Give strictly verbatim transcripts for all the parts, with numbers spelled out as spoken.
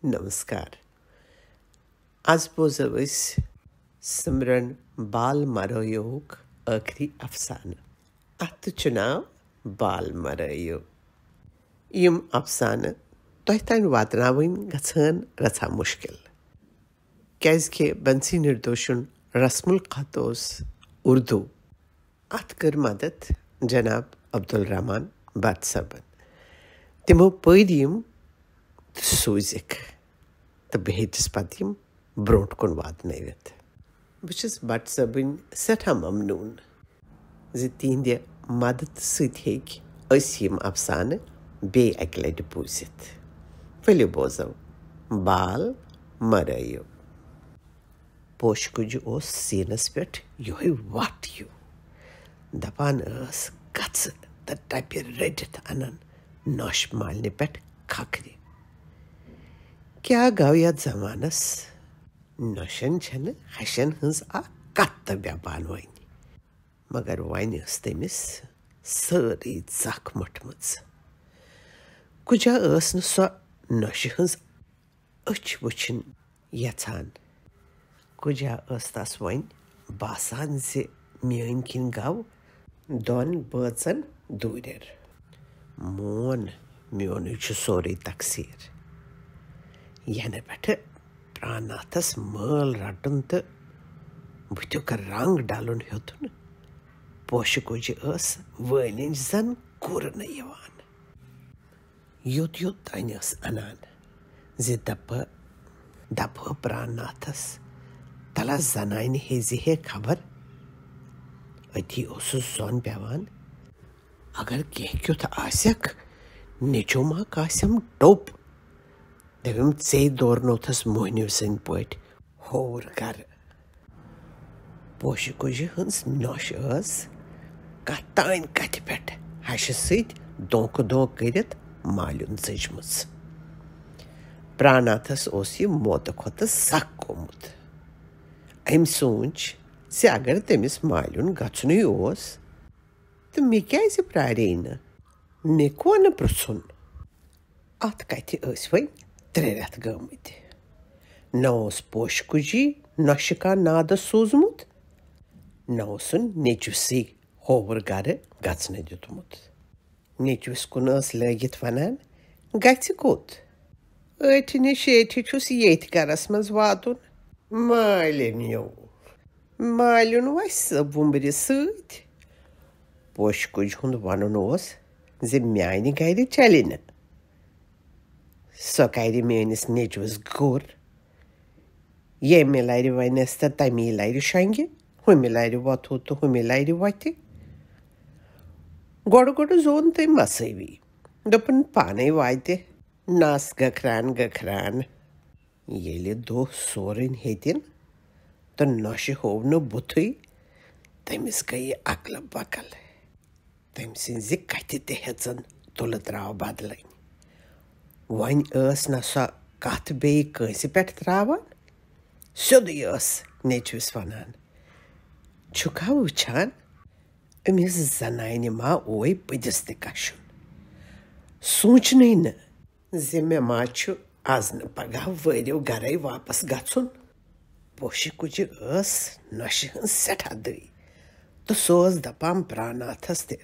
نمسکار۔ از بوزو أسۍ سمرن بال مرٲیوہُک ٲخری افسانہٕ۔ اتھ چھُ ناو بال مرٲیو۔ یِم افسانہٕ تۄہہِ تام واتناوٕنۍ گژھن رژھا مُشکل، کیازِ کہِ بنسی نردوشُن رسم الخط اوس اردو۔ اتھ کٔر مدد جناب عبدالرحمان بٹ صٲبن۔ تِمو پٔرۍ یِم تہٕ سوٗزِکھ، تہٕ بہٕ ہیٚچِس پتہٕ یِم برونٛٹھ کُن واتنٲوِتھ۔ بہٕ چھُس بٹ صٲبٕنۍ سٮ۪ٹھاہ ممنوٗن زِ تِہنٛدِ مدد سۭتۍ ہیٚکۍ أسۍ یِم افسانہٕ بیٚیہِ اکہِ لٹہِ بوٗزِتھ۔ ؤلِو بوزو، بال مرٲیو۔ پوشہٕ کُجہِ اوس سیٖنس پٮ۪ٹھ یِہوٚے وَٹھ ہیوٗ۔ دَپان ٲس، "گژھٕ تہٕ ٹَپہِ رٔٹِتھ اَنَن نوشہِ مالنہِ پٮ۪ٹھ کھکھرِ۔ کیٛاہ گوٚو یَتھ زمانَس؟ نوشَن چھَنہٕ ہَشَن ہٕنٛز اَکھ کَتھ تہٕ مےٚ بان وۄنۍ۔" مگر وۄنۍ ٲس تٔمِس سٲرٕے ژَکھ مۄٹھمٕژ۔ کُجا ٲس نہٕ سۄ نوشہِ ہٕنٛز أچھ وٕچھِنۍ یژھان۔ کُجا ٲس تس وۄنۍ باسان زِ میٲنۍ کِنۍ گوٚو دۄن بٲژن دوٗرٮ۪ر۔ مون میونُے چھُ سورُے تقصیر۔ ینہٕ پٮ۪ٹھٕ پراناتھس مٲل رٹُن تہٕ بُتھیُک رنگ ڈلُن ہیوٚتُن، پوشہٕ کُجہِ ٲس وٲلِنج زن گُرنہٕ یِوان۔ یوٚت یوٚت تانۍ ٲس اَنان زِ دَپہٕ، دَپہٕ پرٛاناتھس، "تَلہ زنانہِ ہیزِ ہے خبر۔" أتی اوسُس زوٚن پٮ۪وان، اگر کینٛہہ کیُتھ آسٮ۪کھ، نیٚچو ما کاسٮ۪م ٹوٚپ۔ دٔپِم، "ژے دورنوتھس موہنیو سٕنٛدۍ پٲٹھۍ ہووُر گرٕ۔" پوشہِ کُجہِ ہٕنٛز نۄش ٲس کتھ تانۍ کتھِ پٮ۪ٹھ ہشہِ سۭتۍ دونکھٕ دونکھ کٔرِتھ مالیُن ژٔجمٕژ۔ پراناتھس اوس یہِ موتہٕ کھۄتہٕ سخ گوٚمُت۔ أمۍ سوٗنچ زِ اگر تٔمِس مالیُن گژھُنٕے اوس، تہٕ مےٚ کیازِ پرارے نہٕ؟ مےٚ کونہٕ پرژھُن؟ اتھ کتھِ ٲسۍ وۄنۍ ترٛےٚ رٮ۪تھ گٔمٕتۍ۔ نہ اوس پوشہٕ کُجی نۄشہِ کانٛہہ نادس سوٗزمُت، نہ اوسُن نیٚچوِسٕے ہووُر گرٕ گژھنہٕ دیُتمُت۔ نیٚچوِس کُن ٲس لٲگِتھ ونان، "گژھِ کوٚت؟ ٲٹھِ نِش شیٹھِ چھُس ییٚتھۍ گرس منٛز واتُن۔" مالِنیو۔ مالیُن وَسہِ سۄ وُمبرِ سۭتۍ۔ پوشہٕ کُجہِ ہُنٛد وَنُن اوس زِ میٛانہِ گَرِ چَلہِ نہٕ۔ سۄ کَرِ میٛٲنِس نیٚچوِس گوٚر۔ ییٚمہِ لَرِ وَنٮ۪س تہٕ تَمی لَرِ شۄنٛگہِ، ہُمہِ لَرِ وۄتھو تہٕ ہُمہِ لَرِ وۄتھِ۔ گۄڈٕ گۄڈٕ زون تٔمۍ مسٲوی۔ دوٚپُن، "پانَے واتہِ نَس گٔکھران گٔکھران۔" ییٚلہِ دۄہ سورٕنۍ ہیٚتِن تہٕ نۄشہِ ہوو نہٕ بُتھٕے، تٔمِس گٔیہِ اکلہٕ بکل۔ تٔمۍ سٕنٛزِ کتھِ تہِ ہیژن تُلہٕ تراو بدلٕنۍ۔ وۄنۍ ٲس نہ سۄ کتھ بیٚیہِ کٲنٛسہِ پٮ۪ٹھ تراوان، سیوٚدُے ٲس نیٚچوِس ونان، "چھُکھا وٕچھان، أمِس زنانہِ ما اوے پٔدِس تہِ کشُن؟ سوٗنچنٕے نہٕ زِ مےٚ ما چھُ از نہٕ پگاہ وٲرِو گرے واپس گژھُن؟" پوشہِ کُجہِ ٲس نۄشہِ ہٕنٛز سٮ۪ٹھاہ دٕے، تہٕ سۄ ٲس دپان، پراناتھس تہِ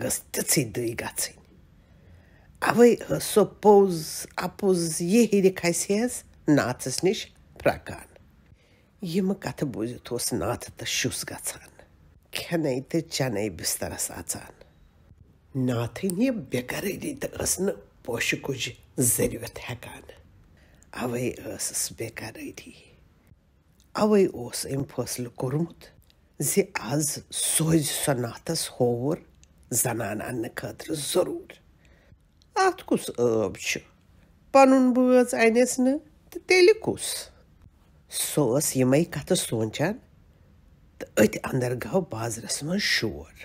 گٔژھ تِژھٕے دٕے گژھٕنۍ۔ اوے ٲس سۄ پوٚز اپُز یہِ ہیٚرِ کھسہِ ہیس ناتھس نِش پھرکان۔ یِم کتھٕ بوٗزِتھ اوس ناتھٕ تہٕ شُس گژھان، کھٮ۪نے تہٕ چنے بسترس اژان۔ ناتھٕنۍ یہِ بے قرٲری تہٕ ٲس نہٕ پوشہٕ کُجہِ ذٔریعت ہٮ۪کان۔ اوے ٲسٕس بے قرٲری۔ اوے اوس أمۍ فٲصلہٕ کوٚرمُت زِ از سوزِ سۄ ناتھس ہووُر زنان اننہٕ خٲطرٕ ضروٗر۔ اتھ کُس عٲب چھُ؟ پنُن بٲژ انٮ۪س نہٕ تہٕ تیٚلہِ کُس؟ سۄ ٲس یِمے کتھٕ سونچان تہٕ أتھۍ اندر گوٚو بازرس منٛز شور۔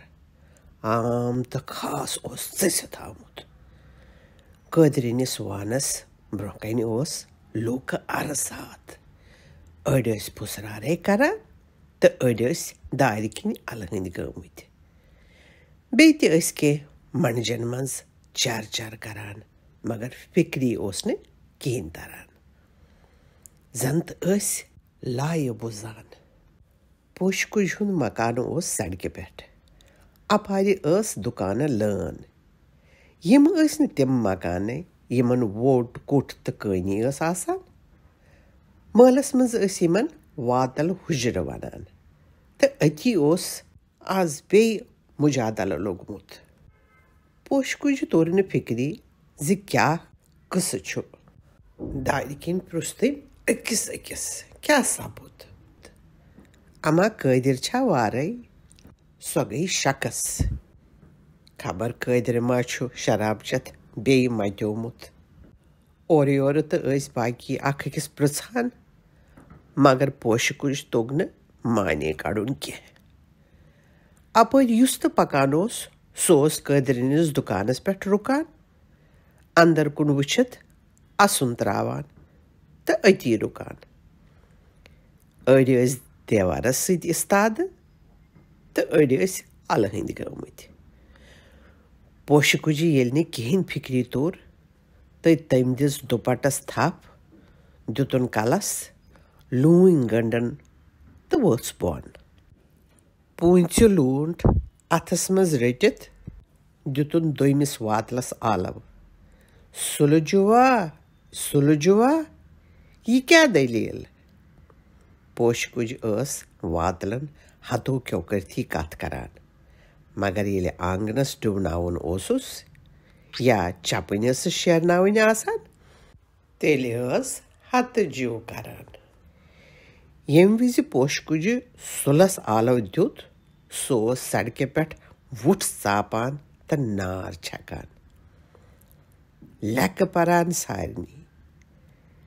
عام تہٕ خاص اوس ژٔسِتھ آمُت۔ قٲدرِنِس وانس برونٛہہ کنہِ اوس لوٗکہٕ ارسات۔ أڑۍ ٲسۍ پھُسرارے کران تہٕ أڑۍ ٲسۍ دارِ کِنۍ الہٕ ہٕنٛدۍ گٲمٕتۍ۔ بیٚیہِ تہِ ٲسۍ کینٛہہ منٛڈجن منٛز چر چر کران، مگر فکری اوس نہٕ کِہیٖنۍ تران۔ زن تہٕ ٲسۍ لایہِ بوزان۔ پوشہِ کُجہِ ہُنٛد مکانہٕ اوس سڑکہِ پٮ۪ٹھ۔ اپارِ ٲس دُکانہٕ لٲن۔ یِم ٲسۍ نہٕ تِم مکانہٕ، یِمن ووٹ، کُٹھ تہٕ کٲنی ٲس آسان۔ محلس منٛز ٲسۍ یِمن واتل حُجرٕ ونان۔ تہٕ أتی اوس از بیٚیہِ مجادلہٕ لوٚگمُت۔ پوشہِ کُجہِ توٚر نہٕ فِکری زِ کیٛاہ قٕصہٕ چھُ۔ دارِ کِنۍ پرُژھ تٔمۍ أکِس أکِس، "کیٛاہ سپُد؟" اما قٲدِر چھا وارَے؟ سۄ گٔیہِ شکس۔ خبر قٲدرِ ما چھُ شراب چٮ۪تھ بیٚیہِ متیومُت۔ اورٕ یورٕ تہٕ ٲسۍ باقی اکھ أکِس پرژھان، مگر پوشہِ کُج توٚگ نہٕ معنے کڑُن کینٛہہ۔ اپٲرۍ یُس تہٕ پکان اوس، سُہ اوس قٲدرِنِس دُکانس پٮ۪ٹھ رُکان، اندر کُن وٕچھِتھ اسُن تراوان تہٕ أتی رُکان۔ أڑۍ ٲسۍ دیوارس سۭتۍ استادٕ تہٕ أڑۍ ٲسۍ الہٕ ہٕنٛدۍ گٔمٕتۍ۔ پوشہِ کُجہِ ییٚلہِ نہٕ کِہیٖنۍ فِکری توٚر، تہٕ تٔمۍ دِژ دُپٹس تھپھ، دِتُن کلس لوٗنۍ گنڈن تہٕ ؤژھ بۄن۔ پوٗنٛژِ لوٗنٛٹھ اتھس منٛز رٔٹِتھ دِتُن دوٚیمِس واتلس آلو، "سُلہٕ جُوا، سُلہٕ جُوا، یہِ کیٛاہ دٔلیٖل؟" پوشہِ کُج ٲس واتلن ہتو کیو کٔرتھی کتھ کران، مگر ییٚلہِ آنگنس ڈُوناوُن اوسُس یا چپٕنۍ ٲسٕس شیرناوٕنۍ آسان، تیٚلہِ ٲس ہتہٕ جِو کران۔ ییٚمہِ وِزِ پوشہِ کُجہِ سُلس آلو دیُت، سُہ اوس سڑکہِ پٮ۪ٹھ وُٹھ ژاپان تہٕ نار چھکان۔ لیٚکہٕ پران سارنٕے،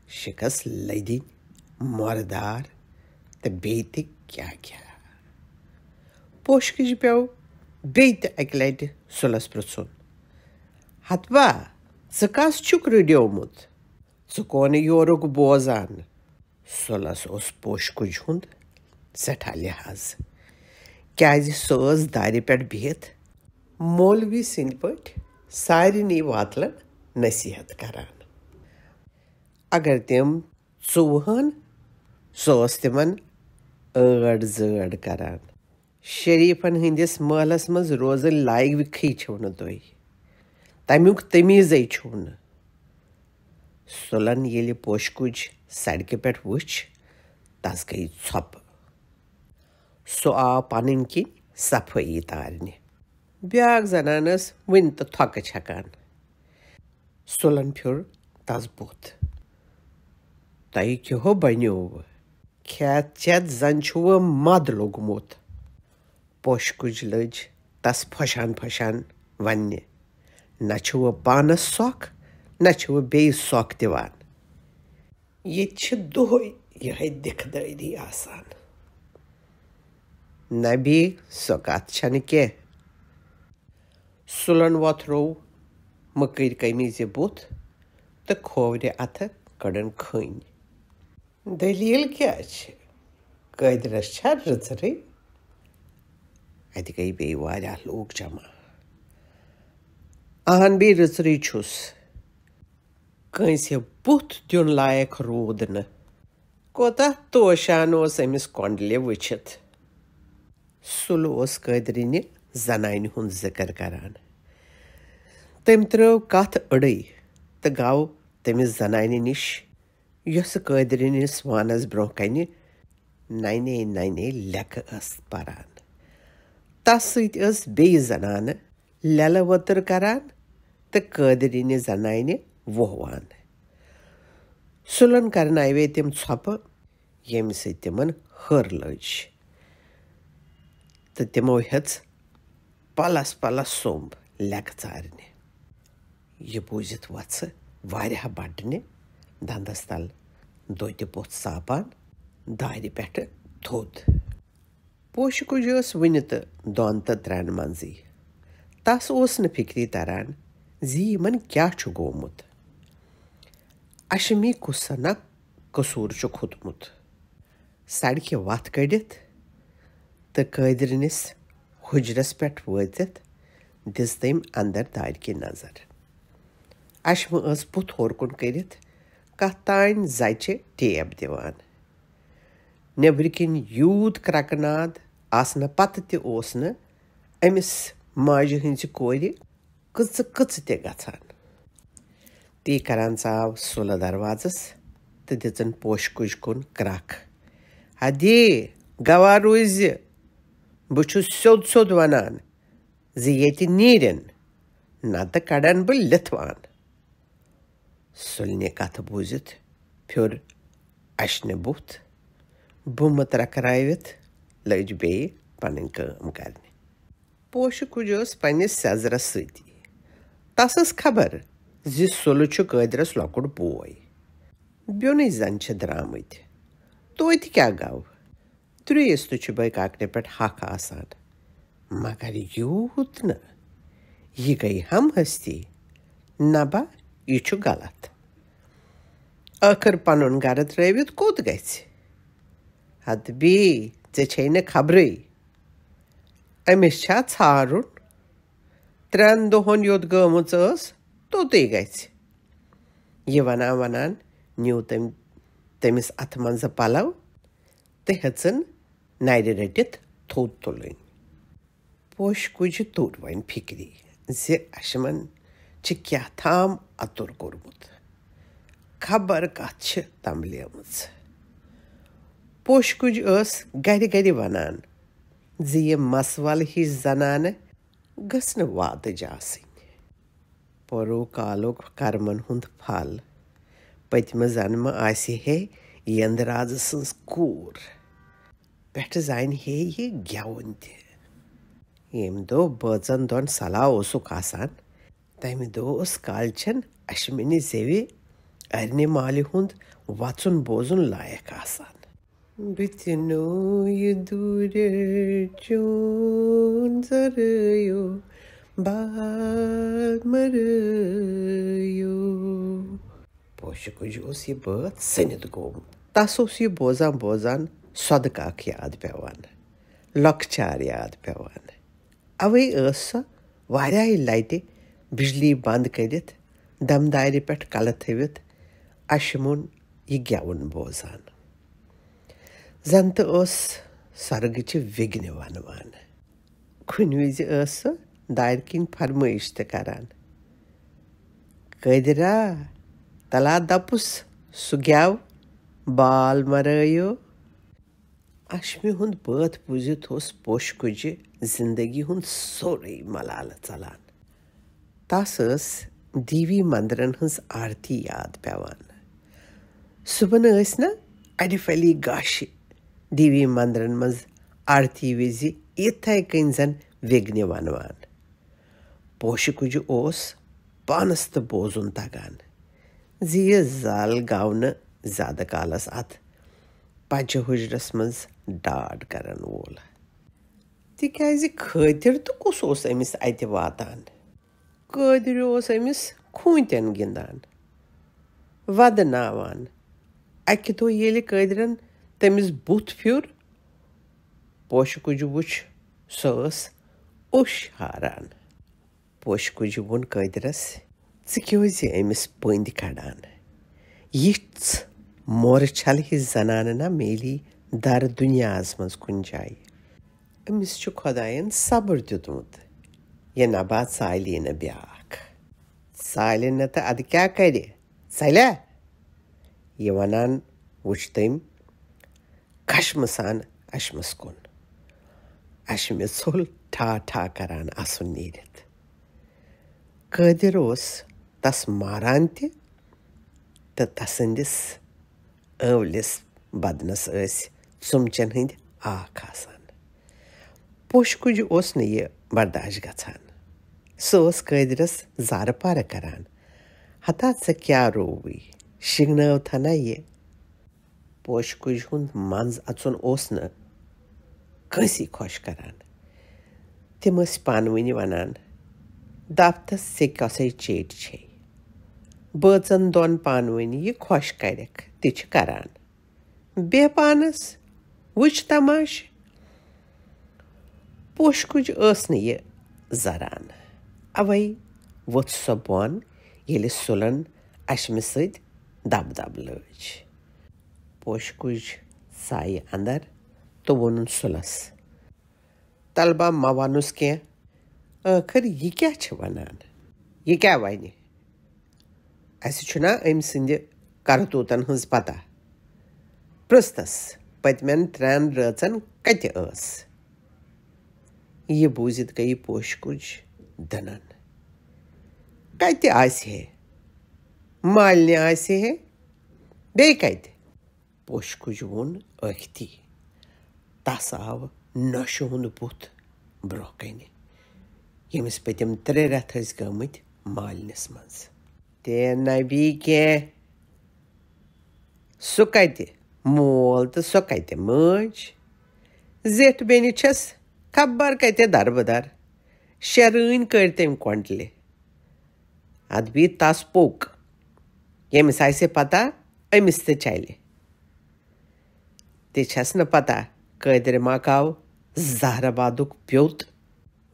شِکس لٔدِنۍ، مۄردار تہٕ بیٚیہِ تہِ کیٛاہ کیٛاہ۔ پوشہِ کُجہِ پیوٚو بیٚیہِ تہِ اکہِ لٹہِ سُلس پرژھُن، "ہتوا، ژٕ کس چھُکھ رُڈیومُت؟ ژٕ کونہٕ یورُک بوزان؟" سُلس اوس پوشہِ کُجہِ ہُنٛد سٮ۪ٹھاہ لحاظ، کیٛازِ سۄ ٲس دارِ پٮ۪ٹھ بِہِتھ مولوی سٕنٛدۍ پٲٹھۍ سارنٕے واتلن نصیحت کران۔ اگر تِم ژُوہن، سۄ ٲس تِمن ٲڑ زٲڑ کران۔ "شریفن ہٕنٛدِس محلس منٛز روزٕنۍ لایق وِکھٕے چھِو نہٕ تُہۍ۔ تمیُک تمیٖزے چھُو نہٕ۔" سُلن ییٚلہِ پوشہِ کُج سڑکہِ پٮ۪ٹھ وُچھ، تس گٔیہِ ژھۄپہٕ۔ سُہ آو پنٕنۍ کِنۍ صفٲیی تارنہِ۔ بیٛاکھ زنان ٲس وُنہِ تہٕ تھۄکہٕ چھکان۔ سُلن پھیوٚر تس بُتھ۔ "تۄہہِ کیٛاہ ہو بنیووٕ؟ کھٮ۪تھ چٮ۪تھ زن چھُوٕ مد لوٚگمُت۔" پوشہِ کُج لٔج تس پھۄشان پھۄشان وننہِ، "نہ چھُوٕ پانس سۄکھ، نہ چھُوٕ بیٚیِس سۄکھ دِوان۔ ییٚتہِ چھِ دۄہے یِہے دِکھدٲری آسان۔ نہ بیٚیہِ سۄ کتھ چھنہٕ کینٛہہ۔" سُلن وۄتھروو مٔکٕرۍ قمیٖضہِ بُتھ تہٕ کھوورِ اتھٕ کٔڈٕن کھٔنۍ۔ "دٔلیٖل کیٛاہ چھِ؟ قٲدرس چھا رٕژرٕے؟" اتہِ گٔیہِ بیٚیہِ واریاہ لوٗکھ جمع۔ "اہن، بیٚیہِ رٕژرٕے چھُس۔ کٲنٛسہِ بُتھ دیُن لایق روٗد نہٕ۔ کوتاہ توشان اوس أمِس کۄنڈلہِ وٕچھِتھ۔" سُلہٕ اوس قٲدرِنہِ زنانہِ ہُنٛد ذِکر کران۔ تٔمۍ ترٲو کتھ أڑٕے تہٕ گوٚو تٔمِس زنانہِ نِش، یۄسہٕ قٲدرِنِس وانس برونٛہہ کنہِ ننے ننے لیٚکہٕ ٲس پران۔ تس سۭتۍ ٲس بیٚیہِ زنانہٕ لیٚلہٕ ؤتٕر کران تہٕ قٲدرِنہِ زنانہِ ووہوان۔ سُلن کرناوے تِم ژھۄپہٕ، ییٚمہِ سۭتۍ تِمن ہٕر لٔج تہٕ تِمو ہیٚژ پلس پلس سوٚمب لیٚکہٕ ژارنہِ۔ یہِ بوٗزِتھ وۄژھٕ واریاہ بڈنہِ، دندس تل دوتہِ پوٚژھ ژاپان دارِ پٮ۪ٹھٕ تھوٚد۔ پوشہِ کُجہِ ٲس وُنہِ تہٕ دۄن تہٕ ترٛٮ۪ن منٛزٕے۔ تس اوس نہٕ فِکری تران زِ یِمن کیٛاہ چھُ گوٚمُت۔ اشمی کُس سنا قصوٗر چھُ کھوٚتمُت۔ سڑکہِ وتھ کٔڑِتھ تہٕ قٲدرِنِس حُجرس پٮ۪ٹھ وٲتِتھ دِژ تٔمۍ اندر دارِ کِنۍ نظر۔ اشمہٕ ٲس بُتھ ہورٕ کُن کٔرِتھ کتھ تانۍ زچہِ ٹیب دِوان۔ نیٚبرۍ کِنۍ یوٗت کرٛکہٕ ناد آسنہٕ پتہٕ تہِ اوس نہٕ أمِس ماجہِ ہٕنٛزِ کورِ کٕژٕ کٕژٕ تہِ گژھان۔ تی کران ژاو سُلہٕ دروازس تہٕ دِژٕن پوشہٕ کُجہِ کُن کرٛکھ۔ "ہدی، گواہ روٗزِ، بہٕ چھُس سیوٚد سیوٚد ونان زِ ییٚتہِ نیرِن، نتہٕ کڑن بہٕ لِتھوان۔" سُلنہِ کتھٕ بوٗزِتھ پھیوٚر اشنہِ بُتھ، بُمہٕ ترکرٲوِتھ لٔج بیٚیہِ پنٕنۍ کٲم کرنہِ۔ پوشہٕ کُجہِ ٲس پننِس سیزرس سۭتی۔ تس ٲس خبر زِ سُلہٕ چھُ قٲدرس لۄکُٹ بوے۔ بیوٚنٕے زن چھِ درامٕتۍ۔ توتہِ کیٛاہ گوٚو؟ ترٛیٚیِس تہِ چھُ بٲے کاکنہِ پٮ۪ٹھ حق آسان۔ مگر یوٗت نہٕ۔ یہِ گٔے ہم ہستی۔ نبا، یہِ چھُ غلط۔ ٲخٕر پنُن گرٕ ترٲوِتھ کوٚت گژھِ؟ ہتہٕ بیٚیہِ، ژےٚ چھے نہٕ خبرٕے۔ أمِس چھا ژھارُن؟ ترٛٮ۪ن دۄہن یوٚت گٔمٕژ ٲس، توٚتُے گژھِ۔ یہِ ونان ونان نیوٗ تٔمۍ تٔمِس اتھٕ منٛزٕ پلو تہٕ ہیٚژٕن نرِ رٔٹِتھ تھوٚد تُلٕنۍ۔ پوشہٕ کُجہِ توٚر وۄنۍ فِکرِ زِ اشمن چھِ کیٛاہ تام اتُر کوٚرمُت۔ خبر کتھ چھِ تمبلیمٕژ۔ پوشہٕ کُجہِ ٲس گرِ گرِ ونان زِ یہِ مسوَل ہِش زنانہٕ گٔژھ نہٕ وادٕج آسٕنۍ۔ پوٚروٗ کالُک کرمن ہُنٛد پھل۔ پٔتمہِ زنمہٕ آسہِ ہے یندرازٕ سٕنٛز کوٗر۔ پٮ۪ٹھٕ زانہِ ہے یہِ گٮ۪وُن تہِ۔ ییٚمہِ دۄہ بٲژن دۄن صلاح اوسُکھ آسان، تَمہِ دۄہ اوس کالچن اشمنہِ زیوِ ارنہِ مالہِ ہُنٛد وژُن بوزُن لایق آسان۔ بہٕ تہِ نوٚو یہِ دوٗرِ چون زرٲیو، بال مرٲیو۔ پوشہٕ کُجہِ اوس یہِ بٲتھ سٔنِتھ گوٚمُت۔ تس اوس یہِ بوزان بوزان صدقہٕ اکھ یاد پٮ۪وان، لۄکچار یاد پٮ۪وان۔ اوے ٲس سۄ واریاہہِ لٹہِ بجلی بند کٔرِتھ دمدارِ پٮ۪ٹھ کلہٕ تھٲوِتھ اشمُن یہِ گٮ۪وُن بوزان۔ زن تہٕ ٲس سۄرگٕچہِ وِگنہِ ونوان۔ کُنہِ وِزِ ٲس سۄ دارِ کِنۍ فرمٲیش تہِ کران، "قٲدرا، تلا دپُس سُہ گٮ۪و، بال مرٲیو۔" اشمہِ ہُنٛد بٲتھ بوٗزِتھ اوس پوشہٕ کُجہِ زندگی ہُنٛد سورُے ملالہٕ ژلان۔ تس ٲس دیوی مندرن ہٕنٛز آرتی یاد پٮ۪وان۔ صُبحن ٲسۍ نہ اَڑِ پھلی گاشہِ دیوی مندرن منٛز آرتی وِزِ یِتھے کٔنۍ زن وِگنہِ ونوان۔ پوشہٕ کُجہِ اوس پانس تہِ بوزُن تگان زِ یہِ زال گاو نہٕ زیادٕ کالس اتھ پچہِ حُجرس منٛز ڈاڈ کرن وول۔ تِکیازِ خٲطِر تہٕ کُس اوس أمِس اتہِ واتان؟ قٲدرِ اوس أمِس خوٗنتٮ۪ن گِنٛدان، ودناوان۔ اکہِ دۄہ ییٚلہِ قٲدرن تٔمِس بُتھ پھیُر، پوشہٕ کُجہِ وُچھ، سۄ ٲس اوٚش ہاران۔ پوشہٕ کُجہِ ووٚن قٲدرس، "ژٕ کیٛازِ أمِس پٔنٛدۍ کڑان؟ یِژھ مورٕ چھلہٕ ہِش زنانہٕ نا میلی در دُنیاہس منٛز کُنہِ جایہِ۔ أمِس چھُ خۄداین صبر دیُتمُت، یہِ نبا ژالی نہٕ بیٛاکھ۔ ژالہِ نہٕ تہٕ ادٕ کیٛاہ کرِ؟ ژلیا؟" یہِ ونان وُچھ تٔمۍ خشمہٕ سان اشمس کُن۔ اشمہِ ژوٚل ٹھا ٹھا کران اسُن نیٖرِتھ۔ قٲدر اوس تس ماران تہِ تہٕ تسٕندِس ٲولِس بدنس ٲسۍ ژُمچٮ۪ن ہٕنٛدۍ آکھ آسان۔ پوشہٕ کُجہِ اوس نہٕ یہِ برداش گژھان۔ سُہ اوس قٲدرس زارٕ پارٕ کران، "ہتا ژےٚ کیٛاہ رووُے؟ شِنگنٲو تھا نہ یہِ؟" پوشہٕ کُجہِ ہُنٛد منٛز اَژُن اوس نہٕ کٲنٛسی خۄش کران۔ تِم ٲسۍ پانہٕ ؤنۍ وَنان، "دَپ تس، ژےٚ کۄسٕے چیٹۍ چھے؟" بٲژن دۄن پانہٕ ؤنۍ یہِ خۄش کرٮ۪کھ تہِ چھِ کران۔ بیٚہہ پانس، وٕچھ تماشہٕ۔ پوشہٕ کُج ٲس نہٕ یہِ زران۔ اوے ووٚتھ سۄ بۄن، ییٚلہِ سُلن اشمہِ سۭتۍ دب دب لٲج۔ پوشہٕ کُج ژایہِ اندر تہٕ ووٚنُن سُلس، "طلبہ، مہ ونُس کینٛہہ، ٲخر یہِ کیٛاہ چھِ ونان؟ یہِ کیٛاہ ونہِ؟ اسہِ چھُنا أمۍ سٕنٛدِ کرتوٗتن ہٕنٛز پتہ؟ پرٛژھتس، پٔتمٮ۪ن ترٛٮ۪ن رٲژن کتہِ ٲس؟" یہِ بوٗزِتھ گٔیہِ پوشہٕ کُج دٕنن۔ کتہِ آسہِ ہے؟ مالنہِ آسہِ ہے۔ بیٚیہِ کتہِ؟ پوشہٕ کُج ووٚن ٲکھتی۔ تس آو نۄشہِ ہُنٛد بُتھ برونٛہہ کنہِ، ییٚمِس پٔتِم ترٛےٚ رٮ۪تھ ٲسۍ گٔمٕتۍ مالنِس منٛز۔ "تہِ نہ بیٚیہِ کینٛہہ۔ سُہ کتہِ مول تہٕ سۄ کتہِ مٲج؟ زیٹھ بیٚنہِ چھس خبر کتہِ دربٕدر۔ شےٚ رٲنۍ کٔرۍ تٔمۍ کۄنڈلہِ۔ ادٕ بیٚیہِ تس پوٚک۔ ییٚمِس آسہِ پتہ، أمِس تہِ چلہِ۔ تہِ چھس نہٕ پتہ، قٲدرِ ما کاو زہرٕ بادُک پیوٚت۔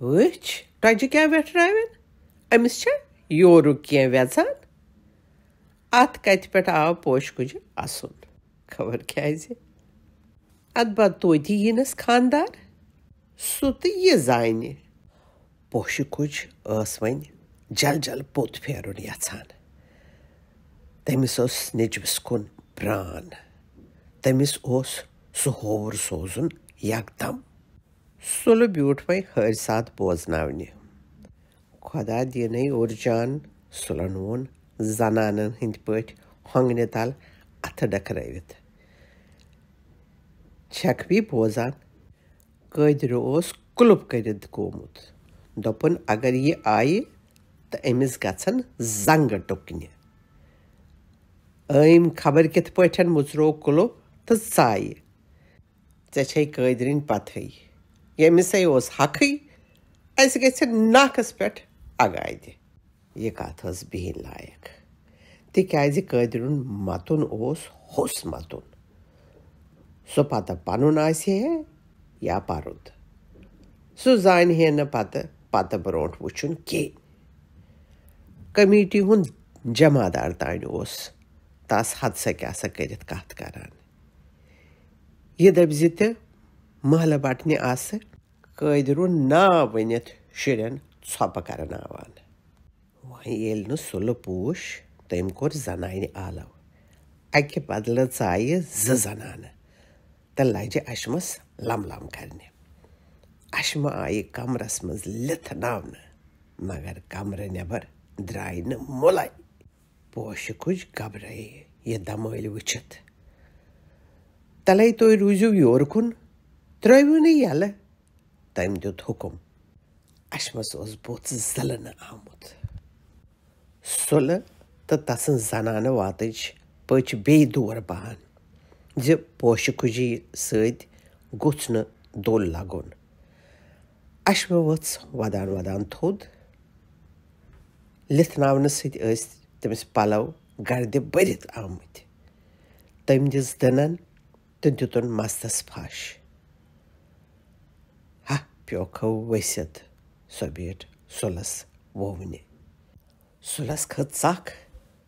وٕچھ، ٹۄجہِ کیٛاہ وٮ۪ٹھراوٮ۪ن؟ أمِس چھا یورُک کینٛہہ وٮ۪ژان؟" اتھ کتھِ پٮ۪ٹھ آو پوشہٕ کُجہِ اسُن۔ خبر کیٛازِ؟ ادٕ با توتہِ یِنس خاندار، سُہ تہٕ یہِ زانہِ۔ پوشہٕ کُج ٲس وۄنۍ جل جل پوٚت پھیرُن یژھان۔ تٔمِس اوس نیٚچوِس کُن پرٛان۔ تٔمِس اوس سُہ ہووُر سوزُن یکدم۔ سُلہٕ بیوٗٹھ وۄنۍ حٲرۍ ساتھ بوزناونہِ۔ خۄدا دِینَے اوٚر جان، سُلن ووٚن زنانن ہٕنٛدۍ پٲٹھۍ ہۄنٛگنہِ تل اَتھٕ ڈکھرٲوِتھ۔ چھکھ بی بوزان؟ قٲدرِ اوس کُلُپ کٔرِتھ گوٚمُت۔ دوٚپُن، اگر یہِ آیہِ تہٕ أمِس گژھن زنٛگہٕ ٹُکنہِ۔ أمۍ خبر کِتھ پٲٹھۍ مُژروو کُلُپ تہٕ ژایہِ۔ ژےٚ چھے قٲدرِنۍ پتہٕے، ییٚمِسے اوس حقٕے، اَسہِ گژھِ ناکس پٮ۪ٹھ اگادِ۔ یہِ کتھ ٲس بِہِنۍ لایق، تِکیازِ قٲدرُن متُن اوس ہوٚس متُن۔ سُہ پتہٕ پنُن آسہِ ہے یا پرُن، سُہ زانہِ ہے نہٕ پتہٕ، پتہٕ برونٛٹھ وٕچھُن کینٛہہ۔ کمیٹی ہُنٛد جمعدار تانۍ اوس تس حد سا کیٛاہ سا کٔرِتھ کتھ کران۔ یہِ دٔپۍ زِ تہِ محلہٕ بٹنہِ آسہٕ قٲدرُن ناو ؤنِتھ شُرٮ۪ن ژھۄپہٕ کرناوان۔ وۄنۍ ییٚلہِ نہٕ سُلہٕ پوٗش، تٔمۍ کوٚر زنانہِ آلو۔ اَکہِ بدلہٕ ژایہِ زٕ زنانہٕ تہٕ لجہِ اشمس لم لم کرنہِ۔ اشمہٕ آیہِ کمرس منٛز لِتھناونہٕ، مگر کمرٕ نٮ۪بر درٛاے نہٕ مُلے۔ پوشہٕ کُج گبرایہِ یہِ دمٲلۍ وٕچھِتھ۔ "تلے تُہۍ روٗزِو یورٕ کُن، ترٲوِو نہٕ یلہٕ۔" تٔمۍ دیُت حُکُم۔ اشمس اوس بُتھ زلنہٕ آمُت۔ سُلہٕ تہٕ تسٕنز زنانہٕ واتٕج پٔچ بیٚیہِ دور پہن زِ پوشہٕ کُجی سۭتۍ گوٚژھ نہٕ دوٚل لگُن۔ اشمہٕ ؤژھ ودان ودان تھوٚد۔ لِتھناونہٕ سۭتۍ ٲسۍ تٔمِس پلو گردِ بٔرِتھ آمٕتۍ۔ تٔمۍ دِژ دٕنن تہٕ دِتُن مستس پھش۔ ہہ پیوکھو ؤسِتھ سۄ بیٖٹھ سُلس ووونہِ۔ سُلس کھٔژ ژکھ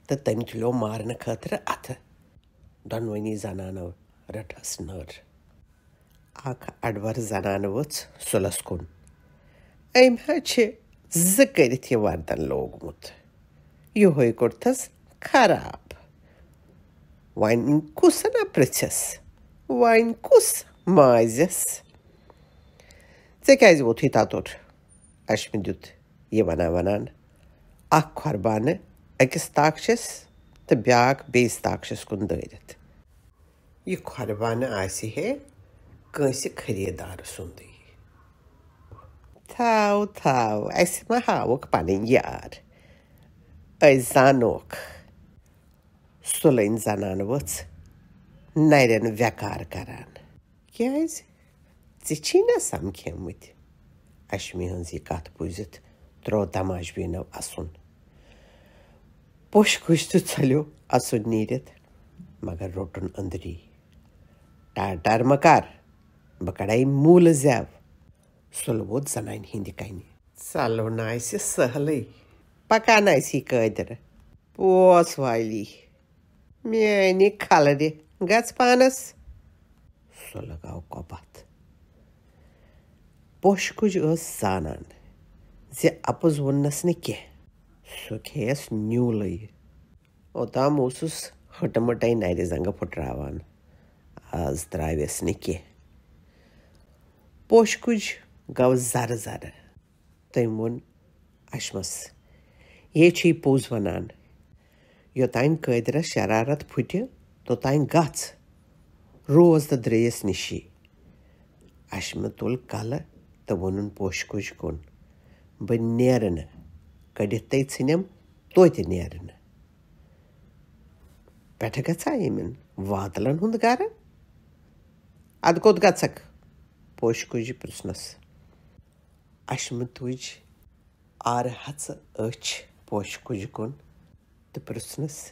تہٕ تٔمۍ تُلیو مارنہٕ خٲطرٕ اتھٕ۔ دۄنوٕنی زنانو رٔٹہس نٔر۔ اکھ اڈور زنانہٕ ؤژھ سُلس کُن۔ "أمۍ حظ چھِ زٕ کٔرِتھ یہِ وردن لوگمُت۔ یِہوے کوٚرتھس خراب۔ وۄنۍ کُس انا پرژھٮ۪س؟ وۄنۍ کُس مازٮ۪س؟" "ژےٚ کیازِ ووتھُے تتُر؟" اشمہِ دیُت یہِ ونان ونان اکھ کھۄر بانہٕ أکِس تاکھچس تہٕ بیاکھ بیٚیِس تاکھچس کُن دٲرِتھ۔ "یہِ کھۄر بانہٕ آسہِ ہے کٲنٛسہِ خریٖدار سُنٛدٕے۔" "تھاو، تھاو، اَسہِ ما ہاوُکھ پنٕنۍ یار؟ أسۍ زانوکھ۔" سُلٕنۍ زنانہٕ ؤژھ نرٮ۪ن ویکار کران۔ "کیازِ؟ ژےٚ چھی نا سمکھیمٕتۍ؟" اشمی ہٕنٛز یہِ کتھ بوٗزِتھ تروو تماش بینو اسُن۔ پوشہٕ کُج تہِ ژھلیو اسُن نیٖرِتھ، مگر روٚٹُن أنٛدری۔ "ٹار ٹار مہ کر، بہٕ کڑے موٗلہٕ زٮ۪و۔" سُلہٕ ووت زنانہِ ہٕنٛدِ کنہِ۔ ژلُن آسہِ سہلٕے، پکان آسی قٲدرٕ۔ پوس والی۔ میٛانہِ کھلرِ، گژھ پانس۔ سُہ لگاو کۄپتھ۔ پوشہٕ کُج ٲس زانان زِ اَپُز ووٚننس نہٕ کینٛہہ۔ سُہ کھیٚیس نیوٗلٕے۔ اوٚتام اوسُس ہٕٹہٕ مٕٹے نرِ زنٛگہٕ پھُٹراوان۔ از ترٛاوٮ۪س نہٕ کینٛہہ۔ پوشہٕ کُج گوٚو زرٕ زرٕ۔ تٔمۍ ووٚن اشمس، "یے چھُے پوٚز ونان۔ یوٚتانۍ قٲدرس شرارت پھُٹہِ، توٚتانۍ گژھ۔ روز تہٕ درٛیٚیِس نِشی۔" اشمہٕ تُل کلہٕ تہٕ ووٚنُن پوشہٕ کُج کُن، "بہٕ نیرٕ نہٕ۔ کٔڑِتھ تے ژھٕنِم، توتہِ نیرٕ نہٕ۔" "پٮ۪ٹھٕ گژھا ییٚمٮ۪ن واتلن ہُنٛد گرٕ؟ ادٕ کوٚت گژھکھ؟" پوشہٕ کُجہِ پرژھنس۔ اشمہٕ تُج آرٕ ہژٕ أچھ پوشہٕ کُجہِ کُن تہٕ پرژھنس،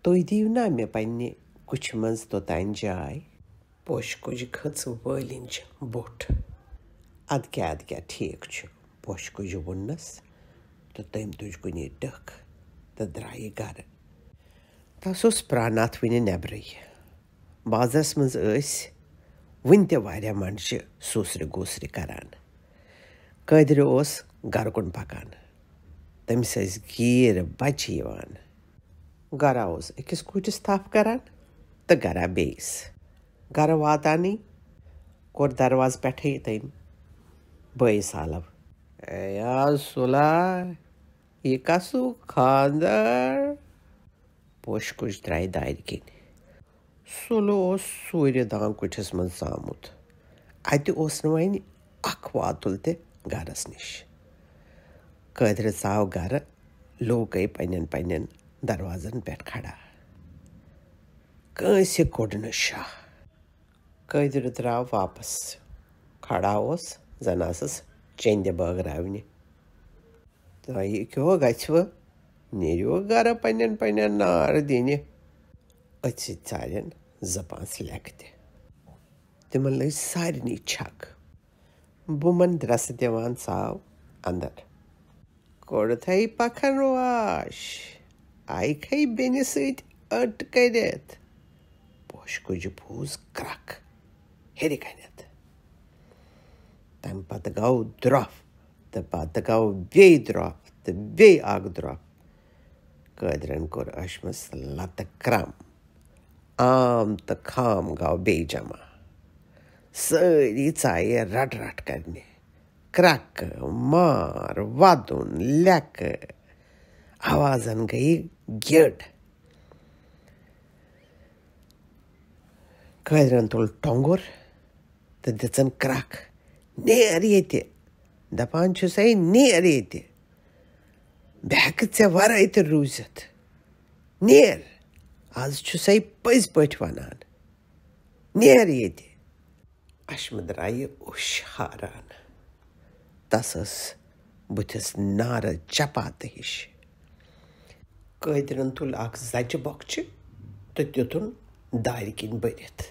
"تُہۍ دِیِو نا مےٚ پننہِ کُچھہِ منٛز توٚتانۍ جاے؟" پوشہٕ کُجہِ کھٔژ وٲلِنج بوٚٹھ۔ "ادٕ کیٛاہ، ادٕ کیٛاہ، ٹھیٖک چھُ۔" پوشہٕ کُجہِ ووٚننس تہٕ تٔمۍ تُج کُنی ٹٔکھ تہٕ درٛایہِ گرٕ۔ تس اوس پراناتھ وُنہِ نٮ۪برٕے۔ بازرس منٛز ٲسۍ وُنہِ تہِ واریاہ منڈچہِ سوٗسرِ گوٗسرِ کران۔ قٲدرِ اوس گرٕ کُن پکان۔ تٔمِس ٲسۍ گیٖر بچہِ یِوان۔ گرا اوس أکِس کُٹھِس تھپھ کران تہٕ گرا بیٚیِس۔ گرٕ واتانٕے کوٚر دروازٕ پٮ۪ٹھٕے تٔمۍ بٲیِس آلو، "اے یا سُلا، یہِ کسُک خانٛدر؟" پوشہٕ کُج درٛایہِ دارِ کِنۍ۔ سُلہٕ اوس ژوٗرِ دان کُٹھِس منٛز ژامُت۔ اَتہِ اوس نہٕ وۄنۍ اکھ واتُل تہِ گرس نِش۔ قٲدرِ ژاو گرٕ، لوٗکے پننٮ۪ن پننٮ۪ن دروازن پٮ۪ٹھ کھڑا۔ کٲنٛسہِ کوٚڑ نہٕ شاہ۔ قٲدرِ درٛاو واپس۔ کھڑا اوس، زن آسس چندِ بٲگراونہِ۔ "تۄہہِ کیٛاہ گژھِوٕ؟ نیٖرِو گرٕ پننٮ۪ن پننٮ۪ن نار دِنہِ۔" أتھۍ سۭتۍ ژالٮ۪ن زٕ پانٛژھ لٮ۪کہٕ تہِ۔ تِمن لٔج سارنٕے چھکھ۔ بُمن درٛسہٕ دِوان ژاو اندر۔ کوٚڑتھے پکھن واش، آیکھے بیٚنہِ سۭتۍ أٹ کٔرِتھ۔ پوشہٕ کُجہِ پھوٗس کرکھ ہیٚرِ کنٮ۪تھ۔ تمہِ پتہٕ گوٚو درٛۄپھ تہٕ پتہٕ گوٚو بیٚیہِ درٛۄپھ تہٕ بیٚیہِ اکھ درٛۄپھ۔ قٲدرن کوٚر اشمس لتہٕ کرم۔ عام تہٕ خام گوٚو بیٚیہِ جمع۔ سٲری ژایہِ رٹ رٹ کرنہِ۔ کرکہٕ، مار، ودُن، لٮ۪کہٕ۔ آوازن گٔیہِ گِڑ۔ قٲدرن تُل ٹۄنٛگُر تہٕ دِژن کرکھ، "نیر ییٚتہِ، دپان چھُسے، نیر ییٚتہِ۔ بہٕ ہٮ۪کہٕ ژےٚ ورٲے تہِ روٗزِتھ۔ نیر، از چھُسے پٔزۍ پٲٹھۍ ونان، نیر ییٚتہِ۔" اشمہٕ درٛایہِ اوٚش ہاران۔ تس ٲس بُتھِس نارٕ چپاتہٕ ہِش۔ قٲدرن تُل اکھ زچہِ بۄکچہِ تہٕ دیُتُن دارِ کِنۍ بٔرِتھ۔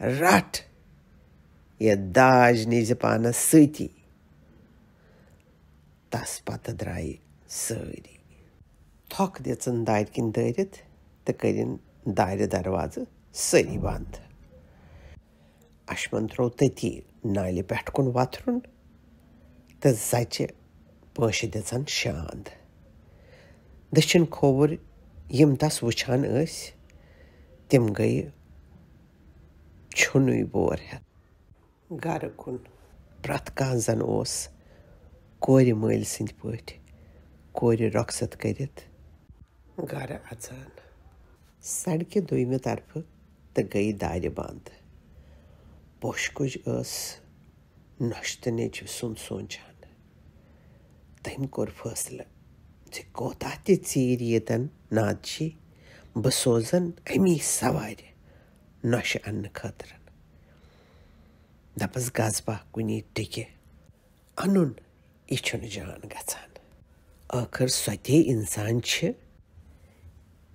"رٹھ، یہِ داج نیٖزِ پانس سۭتی۔" تس پتہٕ درٛایہِ سٲری۔ تھۄکھ دِژٕن دارِ کِنۍ دٲرِتھ تہٕ کٔرِن دارِ دروازٕ سٲری بنٛد۔ اشمن ترٛوو تٔتی نالہِ پٮ۪ٹھ کُن وۄتھرُن تہٕ زچہِ پٲنٛشہِ دِژن شاند۔ دٔچھِنۍ کھووُر یِم تس وُچھان ٲسۍ، تِم گٔیہِ چھُنُے بور ہٮ۪تھ گرٕ کُن۔ پرٛٮ۪تھ کانٛہہ زن اوس کورِ مٲلۍ سٕنٛدۍ پٲٹھۍ کورِ رۄخصت کٔرِتھ گرٕ اژان۔ سڑکہِ دوٚیمہِ طرفہٕ تہٕ گٔیہِ دارِ بنٛد۔ پوشہٕ کُج ٲس نۄشہِ تہٕ نیٚچوِ سُنٛد سونٛچان۔ تٔمۍ کوٚر فٲصلہٕ زِ کوتاہ تہِ ژیٖرۍ ییٖتن نادشی، بہٕ سوزن اَمی سوارِ نۄشہِ اننہٕ خٲطرٕ۔ دپس، گژھ با کُنی ٹِکہِ انُن، یہِ چھُنہٕ جان گژھان۔ ٲخٕر سۄ تے انسان چھِ۔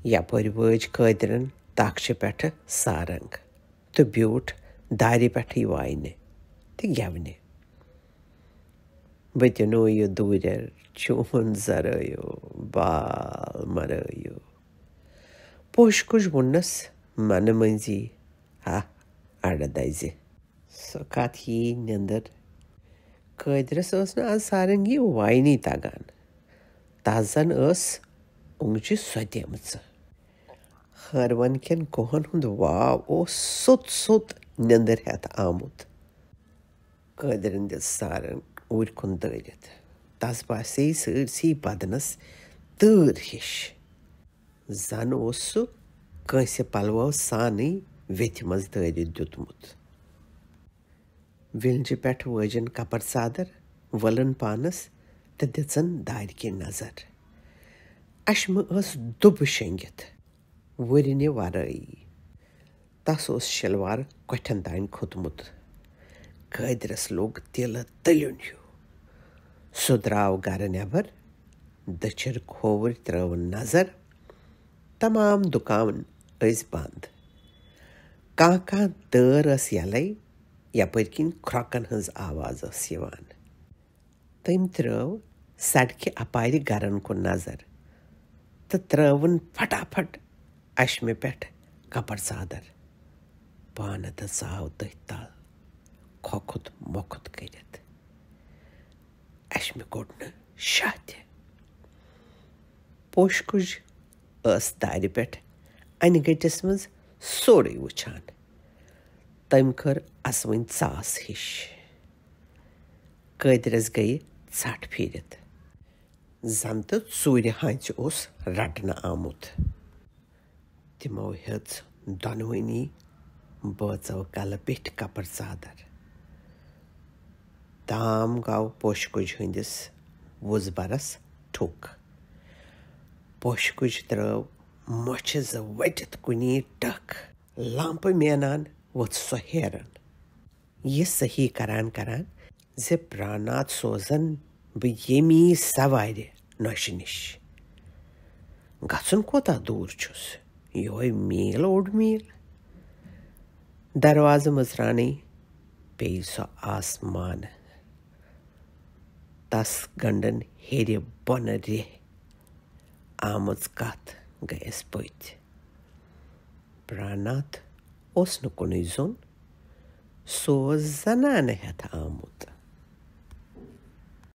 یپٲرۍ وٲج قٲدرن تاکھچہِ پٮ۪ٹھٕ سارنگ تہٕ بیوٗٹھ دارِ پٮ۪ٹھٕے واینہِ تہٕ گٮ۪ونہِ۔ بہٕ تہِ نوٚو یہِ دوٗرٮ۪ر چون زرٲیو، بال مرٲیو۔ پوشہِ کُج ووٚننَس منہٕ منٛزی، ہا، اَڑٕ دَزِ۔ سۄ کَتھ یی نٮ۪نٛدٕر؟ قٲدرَس ٲس نہٕ آز سارنٛگی واینی تَگان۔ تَس زَن ٲس اوٚنٛگجہِ سۄتیمٕژ۔ ہٲروَن کٮ۪ن کوہَن ہُنٛد واو اوس سوٚت سوٚت نٮ۪نٛدٕر ہٮ۪تھ آمُت۔ قٲدرَن دِژ سارن اوٗرۍ کُن دٲرِتھ۔ تَس باسے سٲرسٕے بدنَس تۭر ہِش۔ زَن اوس سُہ کٲنٛسہِ پلوو سانٕے ویٚتھِ منٛز دٲرِتھ دیُتمُت۔ وِلجہِ پٮ۪ٹھ وٲجِن کپر ژادر، وٲلٕن پانس تہٕ دِژٕن دارِ کِنۍ نظر۔ اشمہٕ ٲس دُبہٕ شۄنٛگِتھ، وُرنہِ ورٲیی۔ تس اوس شلوار کۄٹھٮ۪ن تام کھوٚتمُت۔ قٲدرس لوٚگ تیٖلہٕ تٔلیُن ہیوٗ۔ سُہ درٛاو گرٕ نٮ۪بر، دٔچھِر کھووُر ترٲوٕن نظر۔ تمام دُکان ٲسۍ بنٛد۔ کانٛہہ کانٛہہ دٲر ٲس یَلَے، یَپٲرۍ کِنۍ کھرٛۄکَن ہٕنٛز آواز ٲس یِوان۔ تٔمۍ ترٲو سڑکہِ اپارِ گرن کُن نظر تہٕ ترٲوٕن پھٹافٹ اشمہِ پٮ۪ٹھ کپر ژادر۔ پانہٕ تہٕ ژاو تٔتھۍ تل، کھۄکھُت مۄکھُت کٔرِتھ۔ اشمہِ کوٚڑ نہٕ شاہ تہِ۔ پوشہِ کُج ٲس دارِ پٮ۪ٹھ انہِ گٔٹِس منٛز سورُے وٕچھان۔ تٔمۍ کٔر اسوٕنۍ ژاس ہِش۔ قٲدرس گٔیہِ ژھٹھ پھیٖرِتھ۔ زن تہٕ ژوٗرِ ہانٛژِ اوس رٹنہٕ آمُت۔ تِمو ہیٚژ دۄنوٕنی بٲژو کلہٕ پیٚٹھۍ کپر ژادر۔ تام گوٚو پوشہِ کُج ہٕنٛدِس وُزبرس ٹھُک۔ پوشہِ کُج ترٲو مۄچھِ زٕ ؤٹِتھ کُنی ٹکھ۔ لمپہٕ مینان ووٚتھ سۄ ہیران۔ یہِ صحیح کران کران زِ پراناتھ سوزن بہٕ ییٚمی سوارِ نۄشہِ نِش۔ گژھُن کوتاہ دوٗر چھُس؟ یِہوٚے میٖل اوٚڑ میٖل۔ دروازٕ مٕژراونٕے پیٚیہِ سۄ آسمانہٕ۔ تس گنڈن ہیٚرِ بۄنہٕ ریٚہہ۔ آمٕژ کتھ گٔیَس پٔتۍ۔ پراناتھ اوس نہٕ کُنُے زوٚن، سُہ اوس زنانہٕ ہٮ۪تھ آمُت۔